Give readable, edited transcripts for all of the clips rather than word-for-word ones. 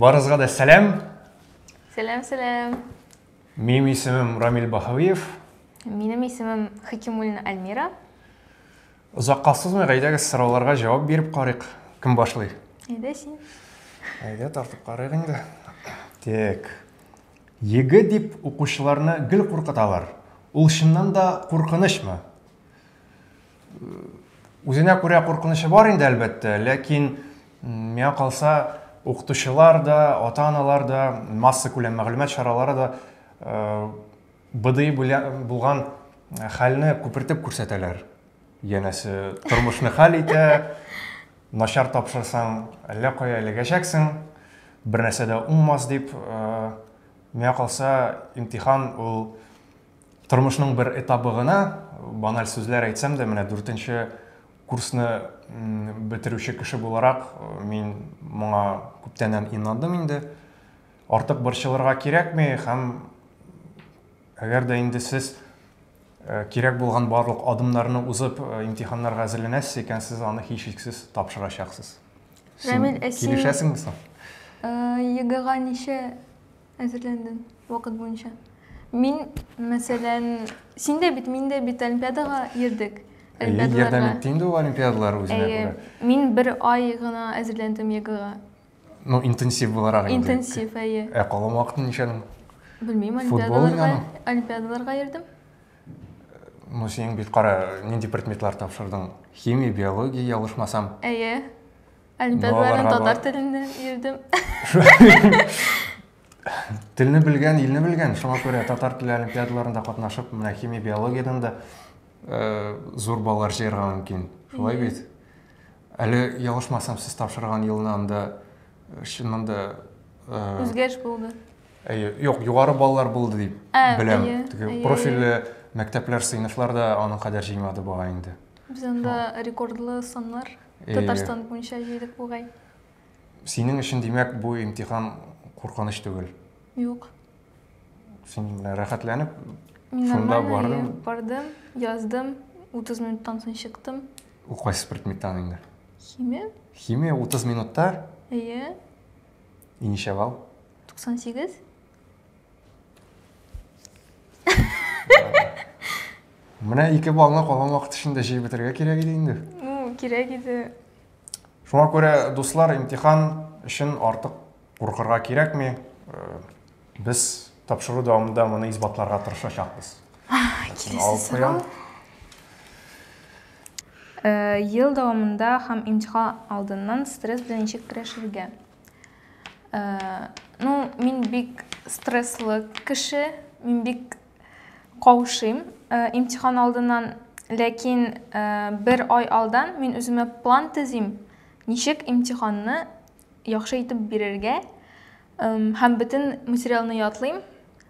Барыгызга да сәлам. Сәлам, сәлам. Минем исемем Рамил Баһавиев. Минем исемем Хакимуллина Альмира. Озакка сузмыйк, әйдәгез сорауларга җавап биреп карыйк. Кем башлый? Әйдә син. Әйдә тартып карыйк инде. Так. ЕГЭ дип укучыларны гел куркыталар. Ул чыннан да куркынычмы? Үзенә күрә куркынычы бар инде, әлбәттә, ләкин миңа калса, укытучылар да, ата-аналар да, массакүләм мәгълүмат чаралары да БДИ булган хәлне күпертеп күрсәтәләр. Янәсе, тормышны хәл итә, начар тапшырсаң, әллә кая эләгәчәксең, бер нәрсә дә уңмас дип, миңа калса, имтихан ул тормышның бер этабы гына, баналь сүзләр әйтсәм дә, менә дүртенче курсны бетерүче кеше буларак, мин моңа күптәннән инандым инде. Артык борчылырга кирәкми һәм әгәр дә инде сез кирәк булган барлык адымнарны узып имтиханнарга әзерләнәсез икән, сез аны һичшиксез тапшырачаксыз. Рамил, ә син килешәсеңме соң? ЕГЭга ничә әзерләндең вакыт буенча? Мин, мәсәлән, син дә бит, мин дә бит олимпиадага йөрдек. Ярдәм итте инде ул олимпиадалар үзенә күрә. Мин бер ай гына әзерләндем ЕГЭга. Ну, интенсив буларак инде. Интенсив, әйе. Ә калган вакытын ничәнең? Белмим, олимпиадаларга, олимпиадаларга йөрдем. Ну, синең бит кара, нинди предметлар тапшырдың? Химия, биология, ялгышмасам. Әйе. Олимпиадаларны татар телендә йөрдем. Телне белгән, илне белгән. Шуңа күрә татар теле олимпиадаларында катнашып, менә химия, биологиядән дә зур баллар җыярга мөмкин. Шулай бит? Әле ялгышмасам, сез тапшырган елны анда чыннан да үзгәреш булды. Әйе, юк, югары баллар булды дип беләм. Теге профильле мәктәпләр, сыйныфлар да аның кадәр җыймады бугай инде. Без анда рекордлы саннар Татарстан буенча җыйдык бугай. Синең өчен, димәк, бу имтихан куркыныч түгел? Юк. Син менә рәхәтләнеп шунда бардың. Бардым, яздым, 30 минуттан соң чыктым. Ул кайсы предметтан инде? Химия. Химия 30 минутта? Әйе. И ничә балл? 98. Менә ике баллны калган вакыт эчендә җыеп бетерергә кирәк иде инде. Ну, кирәк иде. Шуңа күрә, дуслар, имтихан өчен артык куркырга кирәкми. Без тапшыру дәвамында моны исбатларга тырышачакбыз. Киләсе сорау. Ел дәвамында һәм имтихан алдыннан стресс белән ничек көрәшергә? Ну, мин бик стресслы кеше, мин бик каушыйм имтихан алдыннан, ләкин бер ай алдан мин үземә план төзим, ничек имтиханны яхшы итеп бирергә һәм бөтен материалны ятлыйм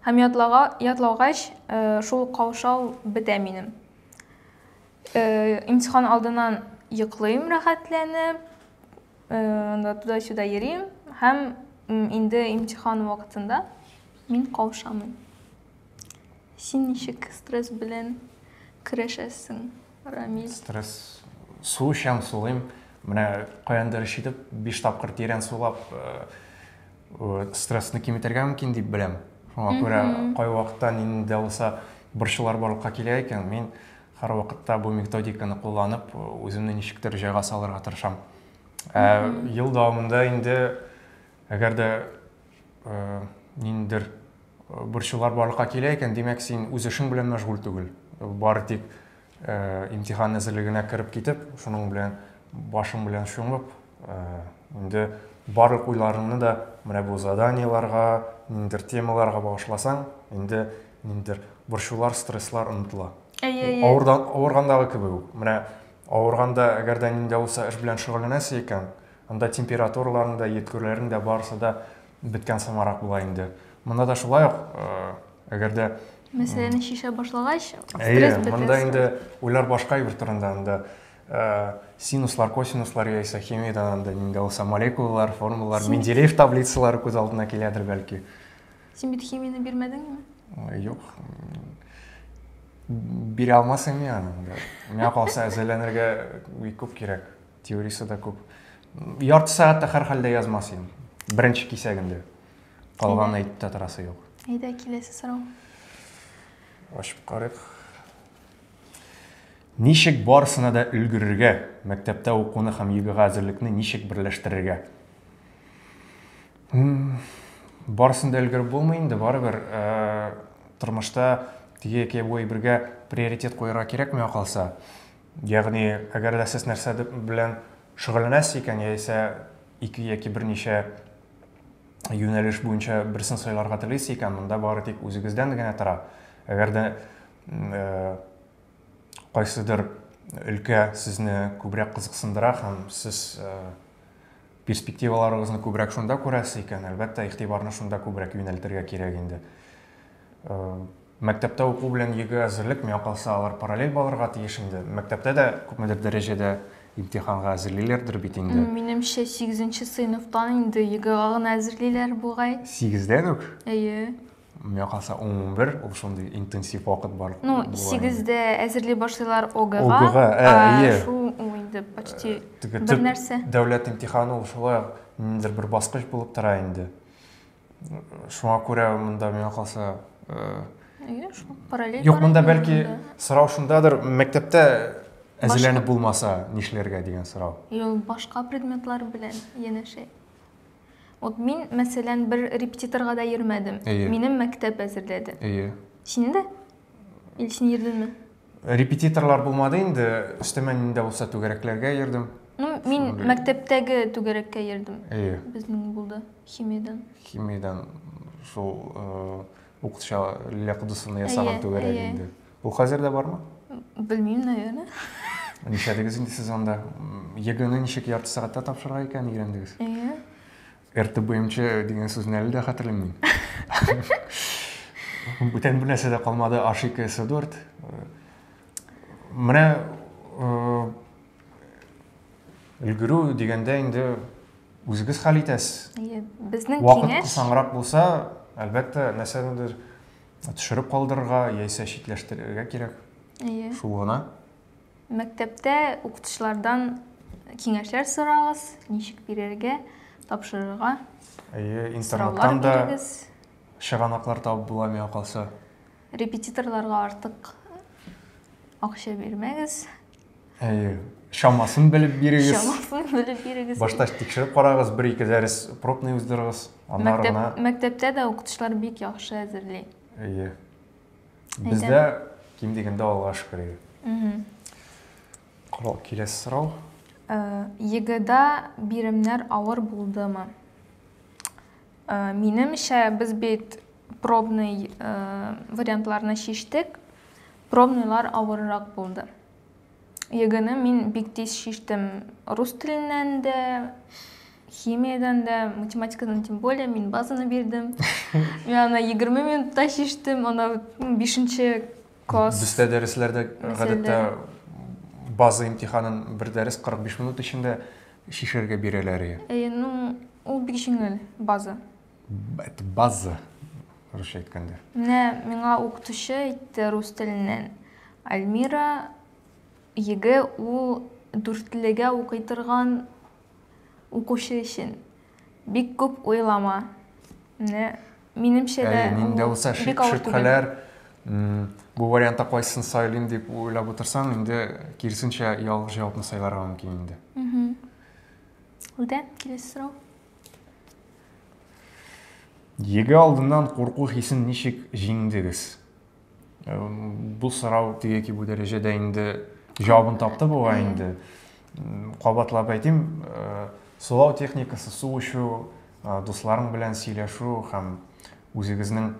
һәм ятлага, ятлаугач шул каушау бетә минем. Имтихан алдыннан йоклыйм рәхәтләнеп, анда туда-сюда йөрим һәм инде имтихан вакытында мин каушамыйм. Син ничек стресс белән көрәшәсең, Рамил? Стресс су эчәм, сулыйм. Менә каяндыр ишетеп, 5 тапкыр тирән сулап, стрессны киметергә мөмкин дип беләм. Шуңа күрә кайвакытта нинди дә булса борчулар барлыкка килә икән, мин һәрвакытта бу методиканы кулланып, үземне ничектер җайга салырга тырышам. Ә ел дәвамында инде әгәр дә ниндидер борчулар барлыкка килә икән, димәк, син үз эшең белән мәшгуль түгел. Бары тик имтихан әзерлегенә кереп китеп, шуның белән башың белән чумып, инде барлык уйларыңны да менә бу заданиеларга, ниндидер темаларга багышласаң, инде ниндидер борчулар, стресслар онытыла. Әйе, әйе. Авырдан, авыргандагы кебек үк. Менә авырганда, әгәр дә нинди булса эш белән шөгыльләнәсең икән, анда температураларың да, йөткерүләрең дә барысы да беткән сымарак була инде. Монда да шулай ук, әгәр дә мәсьәләне чишә башлагач, стресс бетә. Монда инде уйлар башка әйбер турында, анда Синуслар, косинуслар яисә химиядән анда нинди булса молекулалар, формулалар, Менделеев таблицалары күз алдына киләдер бәлки. Син бит химияне бирмәдеңме? Юк. Бирә алмасың мин аны. Миңа калса әзерләнергә бик күп кирәк. Теориясе дә күп. Ярты сәгатьтә һәрхәлдә язмас идем. Беренче кисәгендә. Калганын әйтеп тә торасы юк. Әйдә, киләсе сорау. Ачып карыйк. Ничек барысына да өлгерергә? Мәктәптә укуны һәм ЕГЭга әзерлекне ничек берләштерергә? Барысын да өлгереп булмый инде, барыбер э, тормышта теге яки бу әйбергә приоритет куярга кирәк миңа калса. Ягъни, әгәр дә сез нәрсә белән шөгыльләнәсез икән, яисә ике яки берничә юнәлеш буенча берсен сайларга телисез икән, монда бары тик үзегездән генә тора. Әгәр дә э, кайсыдыр өлкә сезне күбрәк кызыксындыра һәм сез э, перспективаларыгызны күбрәк шунда күрәсез икән, әлбәттә, игътибарны шунда күбрәк юнәлтергә кирәк инде. Э, мәктәптә уку белән ЕГЭ әзерлек, миңа калса, алар параллель барырга тиеш инде. Мәктәптә дә күпмедер дәрәҗәдә имтиханга әзерлиләрдер бит инде. Минемчә, 8 сыйныфтан инде ЕГЭга гына әзерлиләр бугай. 8-дән үк? Әйе. Миңа калса, 11, ул шундый интенсив вакыт бар. Ну, 8-дә әзерли башлыйлар ОГЭга. ОГЭга, ә, әйе. Шул ул инде почти бер нәрсә. Дәүләт имтиханы ул шулай ук ниндидер бер баскыч булып тора инде. Шуңа күрә монда миңа калса, Әйе, шул параллель. Юк, монда бәлки сорау шундадыр, мәктәптә әзерләнеп булмаса, нишләргә дигән сорау. Юк, башка предметлар белән янәшә. Вот мин, мәсәлән, бер репетиторга да йөрмәдем. Әйе. Минем мәктәп әзерләде. Әйе. Син дә? Или син йөрдеңме? Репетиторлар булмады инде, өстәмә нинди булса түгәрәкләргә йөрдем. Ну, мин Шундый. мәктәптәге түгәрәккә йөрдем. Әйе. Безнең булды химиядән. Химиядән шул э, укытучы Лилия Кудусовна ясаган Әйе, түгәрәк әйе. инде. Ул хәзер дә бармы? Белмим, наверное. Нишләдегез инде сез анда? ЕГЭны ничек ярты сәгатьтә тапшырырга икәнен өйрәндегез? Әйе. РТБМЧ дигән сүзне әле дә хәтерлим мин. Бүтән бер нәрсә дә калмады, H2 S4. Менә э, өлгерү дигәндә инде үзегез хәл итәсез. Әйе, безнең Вакыт киңәш кысанрак булса, әлбәттә, нәрсәнедер төшереп калдырырга яисә читләштерергә кирәк. Әйе. Шул гына. Мәктәптә укытучылардан киңәшләр сорагыз, ничек бирергә, тапшырырга. Әйе, Сораулар интернеттан да бирегез. чыганаклар табып була миңа калса. Репетиторларга артык акча бирмәгез. Әйе, чамасын белеп бирегез. Чамасын белеп бирегез. Башта тикшереп карагыз, бер-ике дәрес пробный уздырыгыз, аннары Мәктәп, гына. мәктәптә дә укытучылар бик яхшы әзерли. Әйе. Бездә ким дигәндә Аллага шөкер иде. Корал, киләсе сорау. Э, ЕГЭда биремнәр авыр булдымы? Э, минемчә, без бит пробный э, вариантларны чиштек. Пробныйлар авыррак булды. ЕГЭны мин бик тиз чиштем. Рус теленнән дә, химиядән дә, математикадан тем более мин базаны бирдем. Мин аны 20 минутта чиштем, аны 5 класс. Бездә дәресләрдә гадәттә база имтиханын бер дәрес 45 минут эчендә чишәргә бирәләр. Әйе, ну, ул бик җиңел база. Это база, русча әйткәндә. Менә миңа укытучы әйтте рус теленнән. Альмира, ЕГЭ ул дүртлегә укый торган укучы өчен. Бик күп уйлама. Менә минемчә дә Әйе, нинди булса бик авыр түгел. шөбһәләр, бу вариантта кайсысын сайлыйм дип уйлап утырсаң, инде киресенчә ялгыш җавапны сайларга мөмкин инде. Үтә, киләсе сорау. ЕГЭ алдыннан курку хисен ничек җиңдегез? Бу сорау теге яки бу дәрәҗәдә инде җавабын тапты бугай инде. Кабатлап әйтим, сулау техникасы, су эчү, дусларың белән сөйләшү һәм үзегезнең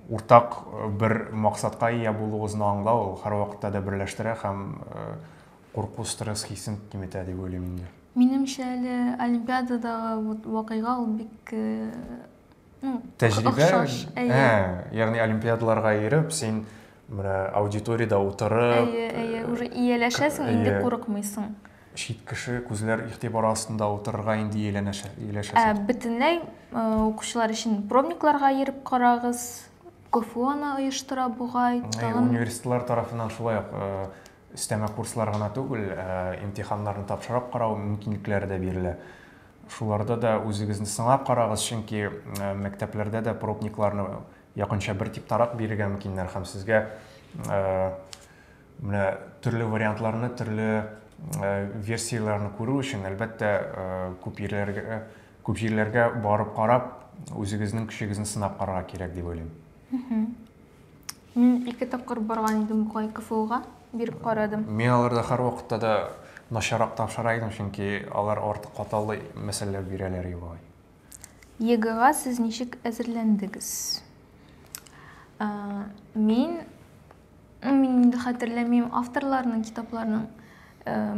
уртак бер максатка ия булуыгызны аңлау ул һәрвакытта да берләштерә һәм курку, стресс хисен киметә дип уйлыйм инде. Минемчә әле Олимпиададагы вот вакыйга ул бик ну, Тәҗрибә, охшаш. Әйе. Ягъни олимпиадаларга йөреп, син менә аудиториядә утырып. Әйе, әйе, уже ияләшәсең, инде курыкмыйсың. Чит кеше күзләр игътибары астында утырырга инде ияләшәсең. Ә бөтенләй укучылар өчен пробникларга йөреп карагыз. КФУ аны оештыра бугай. Тагын университетлар тарафыннан шулай ук өстәмә курслар гына түгел, имтиханнарны тапшырып карау мөмкинлекләре дә бирелә. Шуларда да үзегезне сынап карагыз, чөнки мәктәпләрдә дә пробникларны якынча бер типтарак бирергә мөмкиннәр һәм сезгә менә төрле вариантларны, төрле версияләрне күрү өчен, әлбәттә, күп җирләргә, күп җирләргә барып карап, үзегезнең көчегезне сынап карарга кирәк дип уйлыйм. Мин ике тапкыр барган идем бугай КФУга, биреп карадым. Мин аларда һәрвакытта да начаррак тапшыра идем, чөнки алар артык катлаулы мәсьәләләр бирәләр иде бугай. ЕГЭга сез ничек әзерләндегез? Мин, ну, мин инде хәтерләмим авторларның, китапларның.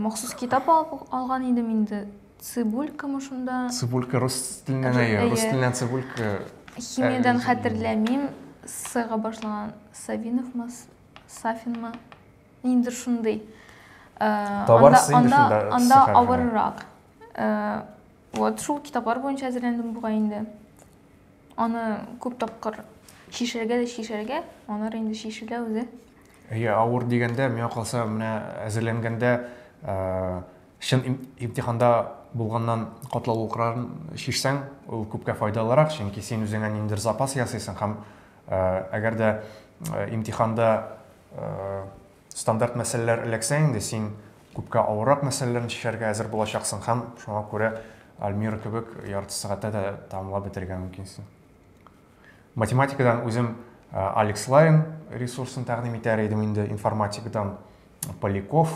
Махсус китап алып алган идем инде. Цибулькамы шунда? Цибулька рус теленнән, әйе, рус теленнән цибулька. Химиядән хәтерләмим, С-га башлаган Савиновмы, Сафинмы? Ниндидер шундый. Табарсыз инде шунда. Анда авыррак. Вот шул китаплар буенча әзерләндем бугай инде. Аны күп тапкыр чишәргә дә чишәргә, аннары инде чишелә үзе. Әйе, авыр дигәндә, миңа калса, менә әзерләнгәндә чын имтиханда булганнан катлаулыракларын чишсәң, ул күпкә файдалырак, чөнки син үзеңә ниндидер запас ясыйсың һәм әгәр дә имтиханда стандарт мәсьәләләр эләксә инде, син күпкә авыррак мәсьәләләрне чишәргә әзер булачаксың һәм шуңа күрә Альмира кебек ярты сәгатьтә дә тәмамлап бетерергә мөмкинсең. Математикадан үзем Алекс Ларин ресурсын тәкъдим итәр идем инде, информатикадан Поляков,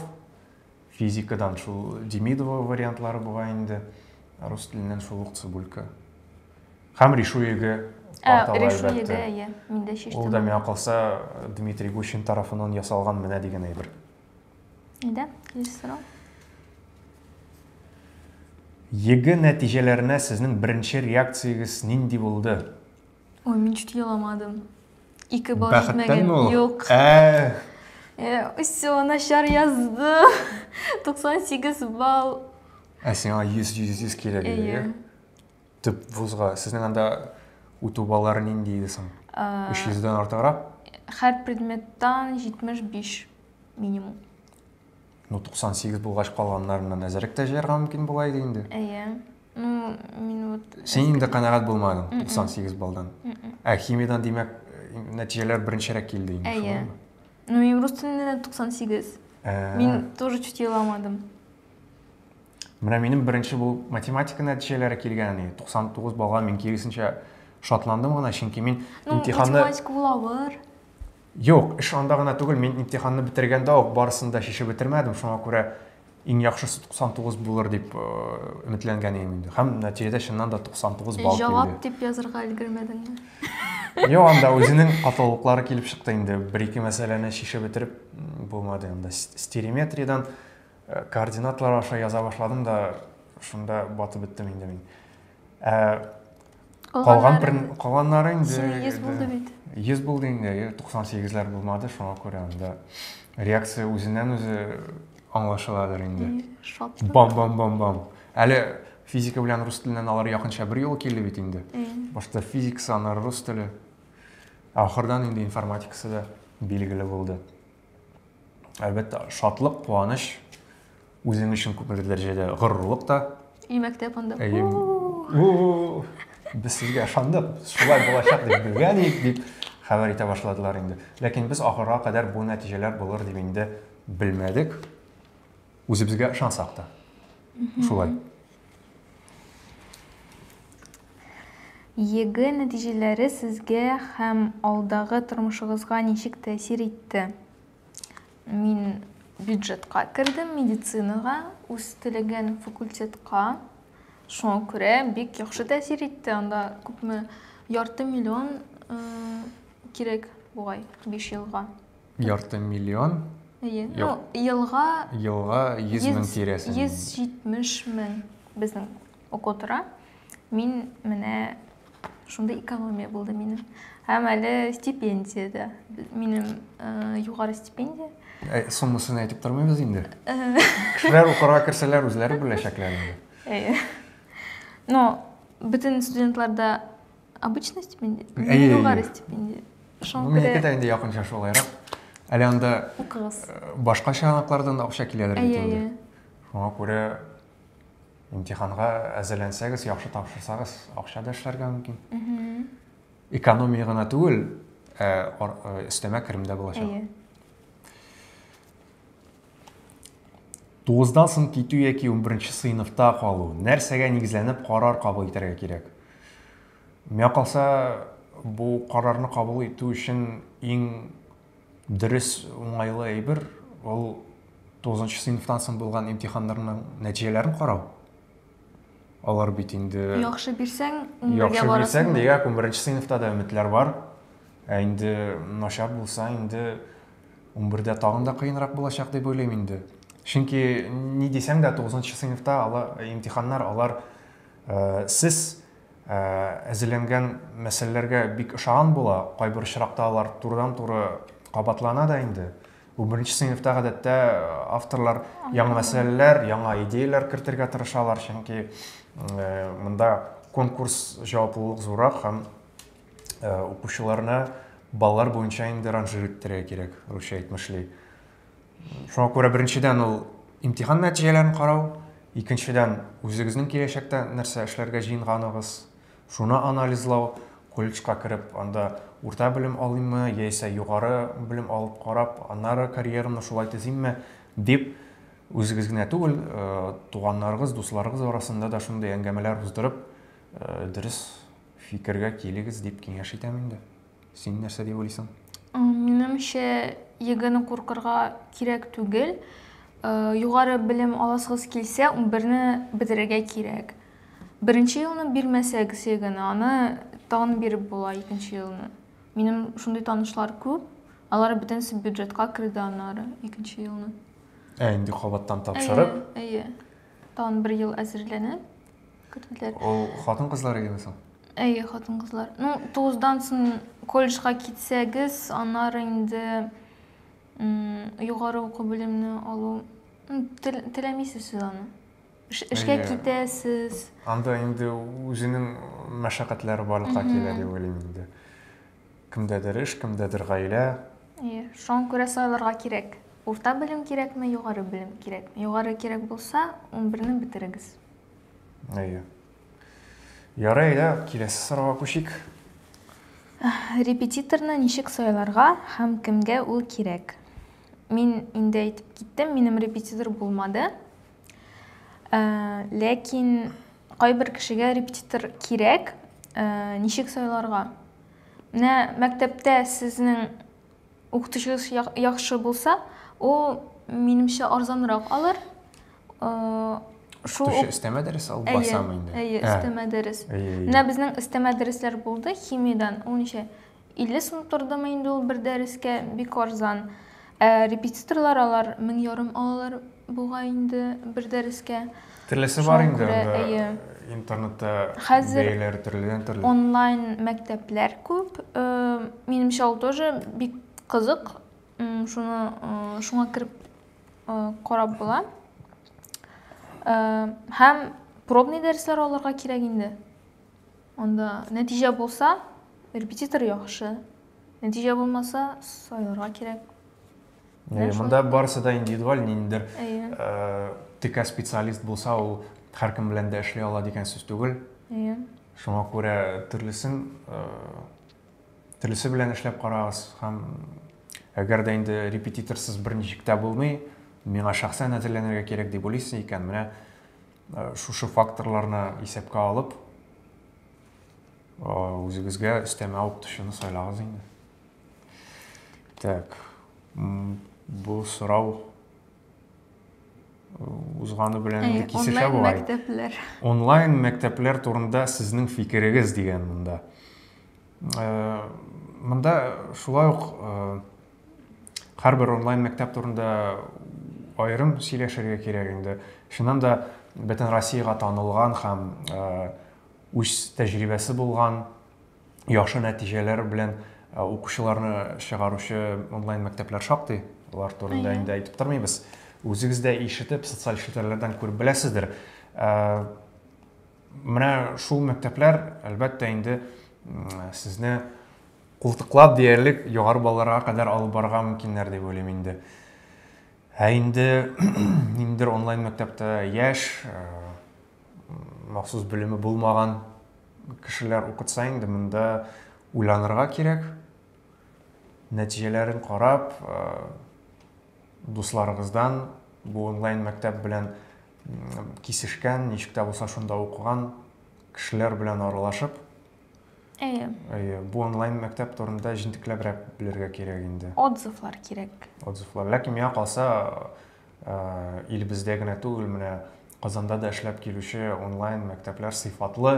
физикадан шул Демидова вариантлары бугай инде, рус теленнән шул ук Цибулька. Һәм Решу ЕГЭ порталы, Решу ЕГЭ, әйе, мин дә чиштем. Ул да миңа калса Дмитрий Гущин тарафыннан ясалган менә дигән әйбер. Әйдә, киләсе сорау. ЕГЭ нәтиҗәләренә сезнең беренче реакциягез нинди булды? Ой, мин чуть еламадым. Ике балл җитмәгән. Юк. Ә. Все, начар язды. 98 балл. Ә сиңа 100 100 100 кирәк иде. Төп вузга. Сезнең анда үтү баллары нинди иде соң? 300дән артыграк? Һәр предметтан 75 минимум. Ну, 98 булгач калганнарыннан әзерәк тә җыярга мөмкин була иде инде. Әйе. Ну, мин вот... Син инде канәгать булмадың 98 баллдан. Ә химиядан, димәк, нәтиҗәләр беренчерәк килде инде. Әйе. Ну, мин рус теленнән 98. Мин тоже чуть еламадым. Менә минем беренче булып математика нәтиҗәләре килгән, 99 баллга мин киресенчә шатландым гына, чөнки мин имтиханны... Математика ул авыр. Юк, эш анда гына түгел, мин имтиханны бетергәндә үк барысын да чишеп бетермәдем, шуңа күрә иң яхшысы 99 булыр дип өметләнгән идем инде. Һәм нәтиҗәдә чыннан да 99 балл килде. Җавап дип язырга өлгермәдеңме? Юк, анда үзенең катлаулыклары килеп чыкты инде. Бер-ике мәсьәләне чишеп бетереп булмады анда. Стереометриядән координатлар аша яза башладым да, шунда батып беттем инде мин. Ә калган калганнары инде. Синең 100 булды бит. 100 булды инде, 98ләр булмады, шуңа күрә анда реакция үзеннән үзе аңлашыладыр инде. Бам-бам-бам-бам. Әле физика белән рус теленнән алар якынча бер юлы килде бит инде. Башта физикасы, аннары рус теле. Ахырдан инде информатикасы да билгеле булды. Әлбәттә, шатлык, куаныч, үзең өчен күпмедер дәрәҗәдә горурлык та. И мәктәп анда. Без сезгә ышандык, шулай булачак дип белгән идек, дип хәбәр итә башладылар инде. Ләкин без ахырга кадәр бу нәтиҗәләр булыр дип инде белмәдек. Үзебезгә ышансак та. Шулай. ЕГЭ нәтиҗәләре сезгә һәм алдагы тормышыгызга ничек тәэсир итте? Мин бюджетка кердем, медицинага, үз теләгән факультетка. Шуңа күрә бик яхшы тәэсир итте. Анда күпме ярты миллион кирәк бугай 5 елга. Ярты миллион? Әйе. Ну, елга Елга 100 мең тирәсе. 170 мең безнең уку тора. Мин менә Шундый экономия булды минем. Һәм әле стипендия дә. Минем югары стипендия. Ә, суммасын әйтеп тормыйбыз инде. Кешеләр укырга керсәләр, үзләре беләчәкләр инде. Әйе. Но бөтен студентларда обычная стипендия, Әйе, югары стипендия. Шуңа күрә. Минеке дә инде якынча шулайрак. Әле анда укыгыз. Башка чыганаклардан да акча киләдер бит инде. Шуңа күрә имтиханга әзерләнсәгез, яхшы тапшырсагыз, акча да эшләргә мөмкин. Экономия гына түгел, ә өстәмә керем дә булачак. Әйе. Тугыздан соң китү яки 11 сыйныфта калу. Нәрсәгә нигезләнеп карар кабул итәргә кирәк? Миңа калса, бу карарны кабул итү өчен иң дөрес, уңайлы әйбер ул 9 сыйныфтан соң булган имтиханнарның нәтиҗәләрен карау. Алар бит инде Яхшы бирсәң, 11-гә Яхшы барасың. бирсәң, дигәк, 11 сыйныфта да өметләр бар. Ә инде начар булса, инде 11-дә тагын да кыенрак булачак дип уйлыйм инде. Чөнки ни дисәң дә 9 сыйныфта ала, имтиханнар алар сез әзерләнгән мәсьәләләргә бик ошаган була. Кайбер очракта алар турыдан-туры кабатлана да инде. 11 сыйныфта гадәттә авторлар яңа мәсьәләләр, яңа идеяләр кертергә тырышалар, чөнки монда конкурс җаваплылык зуррак һәм укучыларны баллар буенча инде ранжир иттерергә кирәк, русча әйтмешли. Шуңа күрә беренчедән ул имтихан нәтиҗәләрен карау, икенчедән үзегезнең киләчәктә нәрсә эшләргә җыенганыгыз, шуны анализлау, колледжка кереп, анда урта белем алыйммы, яисә югары белем алып карап, аннары карьерамны шулай төзимме, дип үзегез генә түгел, туганнарыгыз, дусларыгыз арасында да шундый әңгәмәләр уздырып, дөрес фикергә килегез дип киңәш итәм инде. Син нәрсә дип уйлыйсың? Минемчә, ЕГЭны куркырга кирәк түгел. Югары белем аласыгыз килсә, 11-не бетерергә кирәк. Беренче елны бирмәсәгез ЕГЭны, аны тагын биреп була икенче елны. Минем шундый танышлар күп, алар бөтенесе бюджетка керде аннары икенче елны. Ә инде кабаттан тапшырып? Әйе, әйе. Тагын бер ел әзерләнеп керделәр. Ул хатын-кызлар идеме соң? Әйе, хатын-кызлар. Ну, тугыздан соң колледжга китсәгез, аннары инде югары уку белемне алу теләмисез сез аны. Эшкә китәсез. Анда инде үзенең мәшәкатьләре барлыкка килә дип уйлыйм инде. Кемдәдер эш, кемдәдер гаилә. Әйе, шуңа күрә сайларга кирәк. Урта белем кирәкме, югары белем кирәкме? Югары кирәк булса, 11-не бетерегез. Әйе. Ярый, әйдә, киләсе сорауга күчик. Репетиторны ничек сайларга һәм кемгә ул кирәк? Мин инде әйтеп киттем, минем репетитор булмады. Ләкин кайбер кешегә репетитор кирәк. Ничек сайларга? Менә мәктәптә сезнең укытучыгыз яхшы булса, ул минемчә арзанрак алыр. Шул Укытучы өстәмә дәрес алып барсамы инде? Әйе, өстәмә дәрес. Менә безнең өстәмә дәресләр булды химиядән. Ул ничә? 50 сум тордымы инде ул бер дәрескә, бик арзан. Ә репетиторлар алар 1500 алалар бугай инде бер дәрескә. Төрлесе бар инде анда. Интернетта бәяләр төрледән төрле. Онлайн мәктәпләр күп. Минемчә ул тоже бик кызык. Шуны шуңа кереп карап була. Һәм пробный дәресләр алырга кирәк инде. Анда нәтиҗә булса, репетитор яхшы. Нәтиҗә булмаса, сайларга кирәк. Әйе, монда барысы да индивидуаль, ниндидер текә специалист булса, ул һәркем белән дә эшли ала дигән сүз түгел. Әйе. Шуңа күрә төрлесен төрлесе белән эшләп карагыз һәм әгәр дә инде репетиторсыз берничек тә булмый, миңа шәхсән әзерләнергә кирәк дип уйлыйсың икән, менә шушы факторларны исәпкә алып, үзегезгә өстәмә укытучыны сайлагыз инде. Так, бу сорау узганы белән инде кисешә бугай. Онлайн мәктәпләр. Онлайн мәктәпләр турында сезнең фикерегез дигән монда. Монда шулай ук һәрбер онлайн мәктәп турында аерым сөйләшергә кирәк инде. Чыннан да бөтен Россиягә танылган һәм үз тәҗрибәсе булган Яхшы нәтиҗәләр белән укучыларны чыгаручы онлайн мәктәпләр шактый. Алар турында инде әйтеп тормыйбыз. Үзегез дә ишетеп, социаль челтәрләрдән күреп беләсездер. Менә шул мәктәпләр, әлбәттә инде, сезне култыклап диярлек югары балларга кадәр алып барырга мөмкиннәр дип уйлыйм инде. Ә инде ниндидер онлайн мәктәптә яшь, махсус белеме булмаган кешеләр укытса инде монда уйланырга кирәк. Нәтиҗәләрен карап, дусларыгыздан бу онлайн мәктәп белән кисешкән, ничек тә булса шунда укыган кешеләр белән аралашып, Әйе. Әйе, бу онлайн мәктәп турында җентекләбрәк белергә кирәк инде. Отзывлар кирәк. Отзывлар. Ләкин миңа калса, илебездә генә түгел, менә Казанда да эшләп килүче онлайн мәктәпләр сыйфатлы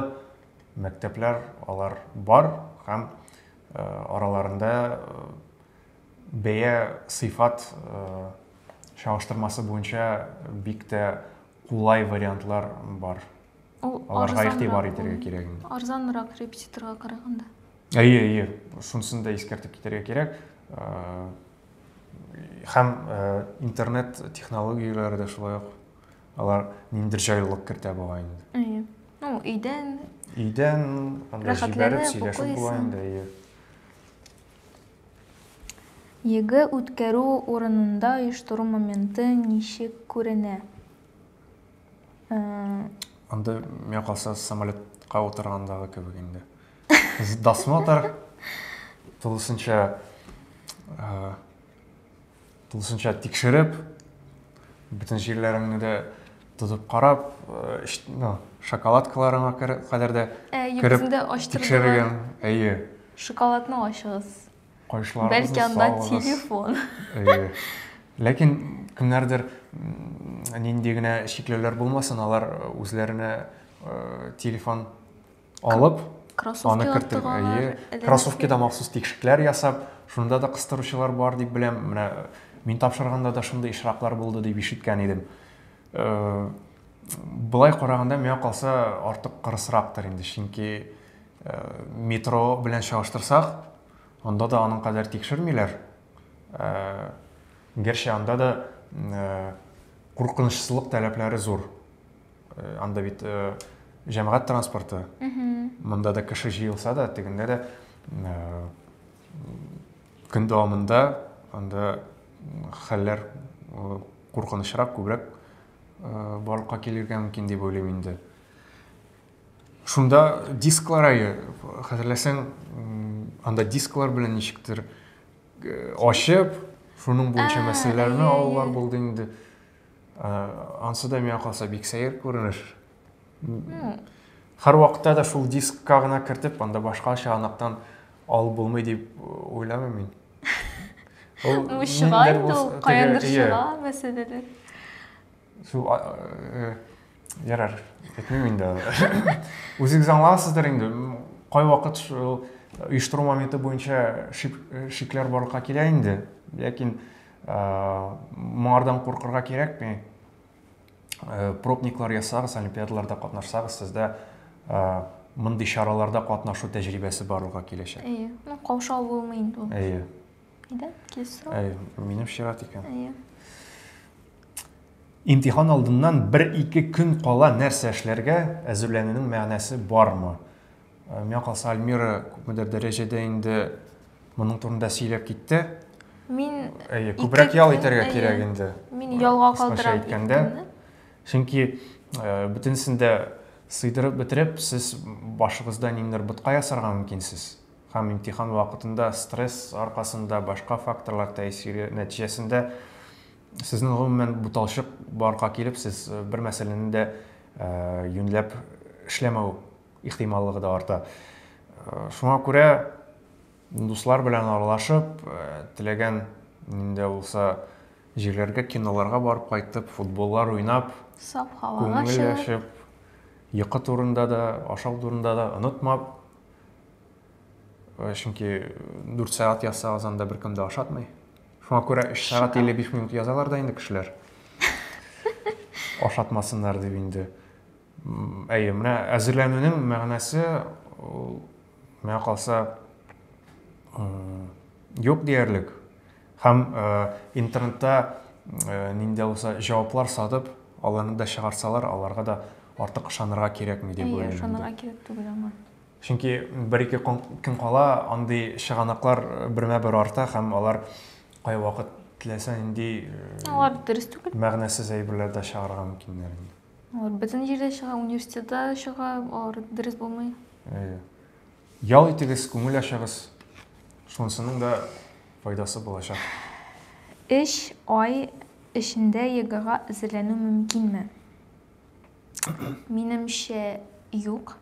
мәктәпләр алар бар һәм араларында бәя сыйфат чагыштырмасы буенча бик тә кулай вариантлар бар. Ул Аларга игътибар итәргә кирәк инде. Арзанрак репетиторга караганда. Әйе, әйе. Шунысын да искәртеп китәргә кирәк. Һәм интернет технологияләре дә шулай ук алар ниндидер җайлылык кертә бугай инде. Әйе. Ну, өйдән Өйдән анда җибәреп сөйләшеп була инде, әйе. ЕГЭ үткәрү урынында оештыру моменты ничек күренә? Анда миңа калса самолетка утыргандагы кебек инде. Досмотр тулысынча тулысынча тикшереп, бөтен җирләреңне дә тотып карап, ну, шоколадкаларыңа кадәр дә кереп тикшерергә. Әйе. Шоколадны ачыгыз. Кайшыларыгызны Бәлки анда телефон. Әйе. Ләкин кемнәрдер нинди генә чикләүләр булмасын, алар үзләренә телефон алып, аны кертеп, әйе, кроссовкида махсус тишекләр ясап, шунда да кыстыручылар бар дип беләм. Менә мин тапшырганда да шундый очраклар булды дип ишеткән идем. Болай караганда, миңа калса, артык кырысрактыр инде, чөнки метро белән чагыштырсак, анда да аның кадәр тикшермиләр. Гәрчә анда да куркынычсызлык таләпләре зур. Анда бит җәмәгать транспорты. Монда да кеше җыелса да, тегендә дә көн дәвамында анда хәлләр куркынычрак, күбрәк барлыкка килергә мөмкин дип уйлыйм инде. Шунда дисклар әйе, хәтерләсәң, анда дисклар белән ничектер ачып, шуның буенча мәсьәләләрне алулар булды инде. Ансы да миңа калса бик сәер күренеш. Һәр вакытта да шул дискка гына кертеп, анда башка чыганактан алып булмый дип уйламыйм мин. Ул чыга инде ул, каяндыр чыга мәсьәләләр. Шул ярар, әйтмим инде. Үзегез аңласыздыр инде. Кайвакыт шул оештыру моменты буенча шикләр барлыкка килә инде. Ләкин моңардан куркырга кирәкми. Пробниклар ясагыз, олимпиадаларда катнашсагыз, сездә мондый чараларда катнашу тәҗрибәсе барлыкка киләчәк. Әйе, ну каушау булмый инде ул. Әйе. Әйдә, киләсе сорау. Әйе, минем чират икән. Әйе. Имтихан алдыннан бер-ике көн кала нәрсә эшләргә, әзерләнүнең мәгънәсе бармы? Миңа калса, Альмира күпмедер дәрәҗәдә инде моның турында сөйләп китте. Мин Әйе, күбрәк ял итәргә кирәк инде. Мин ялга калдырам әйткәндә. Чөнки бөтенесен дә сыйдырып бетереп, сез башыгызда ниндидер ботка ясарга мөмкинсез. Һәм имтихан вакытында стресс аркасында, башка факторлар тәэсире нәтиҗәсендә сезнең гомумән буталчык барлыкка килеп, сез бер мәсьәләне дә юньләп эшләмәү ихтималлыгы да арта. Шуңа күрә дуслар белән аралашып, теләгән нинди булса җирләргә, киноларга барып кайтып, футболлар уйнап, саф һавага күңел ачып, йокы турында да, ашау турында да онытмап, чөнки 4 сәгать язсагыз, анда беркем дә ашатмый. Шуңа күрә 3 сәгать 55 минут язалар да инде кешеләр. Ашатмасыннар дип инде. Әйе, менә әзерләнүнең мәгънәсе ул Миңа калса, юк диярлек. Һәм интернетта нинди дә булса җаваплар сатып, аларны да чыгарсалар, аларга да артык ышанырга кирәкми дип уйлыйм. Әйе, ышанырга кирәк түгел аңа. Чөнки бер-ике көн кала андый чыганаклар бермә-бер арта һәм алар кайвакыт теләсә нинди Алар дөрес түгел. Мәгънәсез әйберләр дә чыгарырга мөмкиннәр инде. Алар бөтен җирдә чыга, университетта да чыга, алар дөрес булмый. Әйе. Ял итегез, күңел ачыгыз. Шунысының да файдасы булачак. Өч ай эчендә ЕГЭга әзерләнү мөмкинме? Минемчә, юк.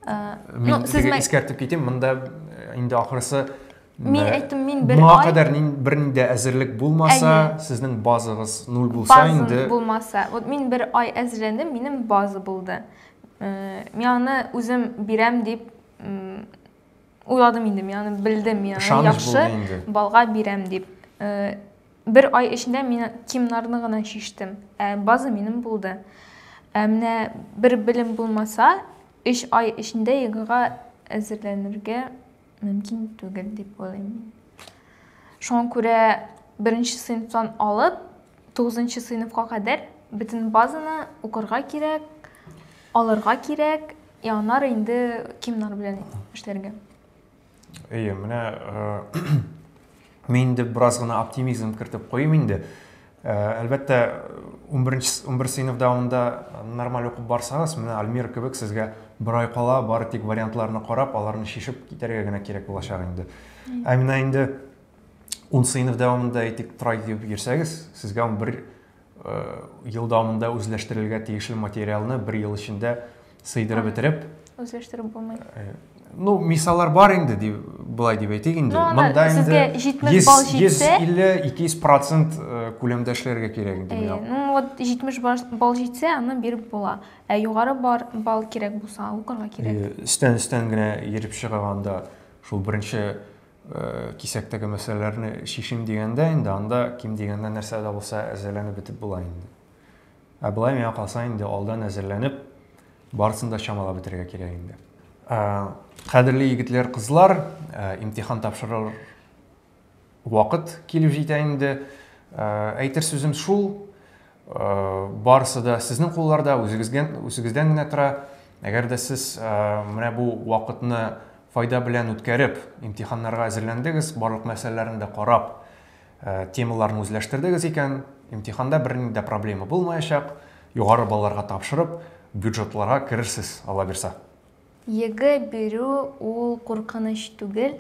Мин ну, сез искәртеп китим, монда инде ахрысы Мин әйттем, мин бер Моңа кадәр бернинди әзерлек булмаса, сезнең базагыз нуль булса инде. Булмаса. Вот мин бер ай әзерләндем, минем база булды. Мин аны үзем бирәм дип уйладым инде, мин аны белдем, мин аны яхшы балга бирәм дип. Бер ай эчендә мин кимнарны гына чиштем, ә база минем булды. Ә менә бер белем булмаса, өч ай эчендә ЕГЭга әзерләнергә мөмкин түгел дип уйлыйм мин. Шуңа күрә беренче сыйныфтан алып, тугызынчы сыйныфка кадәр бөтен базаны укырга кирәк, алырга кирәк, и аннары инде кимнар белән эшләргә. Әйе, менә мин инде бераз гына оптимизм кертеп куйым инде. Әлбәттә, 11 11 сыйныф дәвамында нормаль укып барсагыз, менә Альмира кебек сезгә бер ай кала, бары тик вариантларны карап, аларны чишеп китәргә генә кирәк булачак инде. Ә менә инде 10 сыйныф дәвамында әйтик, трай дип йөрсәгез, сезгә 11 ел дәвамында үзләштерелергә тиешле материалны бер ел эчендә сыйдырып бетереп үзләштереп булмый. Ну, мисаллар бар инде, дип, болай дип әйтик инде. Ну, Монда инде 70 балл җитсә, 150-200 процент күләмдә эшләргә кирәк инде. Ну, вот 70 балл җитсә, аны биреп була. Ә югары бар балл кирәк булса, укырга кирәк. Өстән-өстән генә йөреп чыгаганда шул беренче кисәктәге мәсьәләләрне чишим дигәндә инде анда ким дигәндә нәрсә дә булса әзерләнеп бетеп була инде. Ә болай миңа калса инде алдан әзерләнеп барысын да чамалап бетерергә кирәк инде. Кадерле егетләр, кызлар, имтихан тапшырыр вакыт килеп җитә инде. Әйтер сүзем шул, барысы да сезнең кулларда, үзегездән, үзегездән генә тора. Әгәр дә сез менә бу вакытны файда белән үткәреп, имтиханнарга әзерләндегез, барлык мәсьәләләрне дә карап, темаларны үзләштердегез икән, имтиханда бернинди дә проблема булмаячак, югары балларга тапшырып, бюджетларга керерсез, Алла бирса. ЕГЭ бирү ул куркыныч түгел,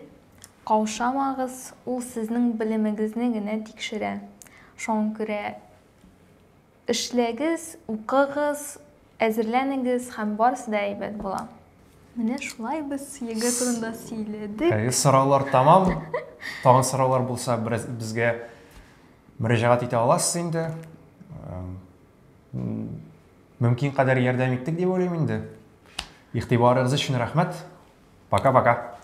каушамагыз, ул сезнең белемегезне генә тикшерә. Шуңа күрә эшләгез, укыгыз, әзерләнегез һәм барысы да әйбәт була. Менә шулай без ЕГЭ турында сөйләдек. Әйе, сораулар тәмам. Тагын сораулар булса, безгә мөрәҗәгать итә аласыз инде. Мөмкин кадәр ярдәм иттек дип уйлыйм инде. Игътибарыгыз өчен рәхмәт. Пока-пока.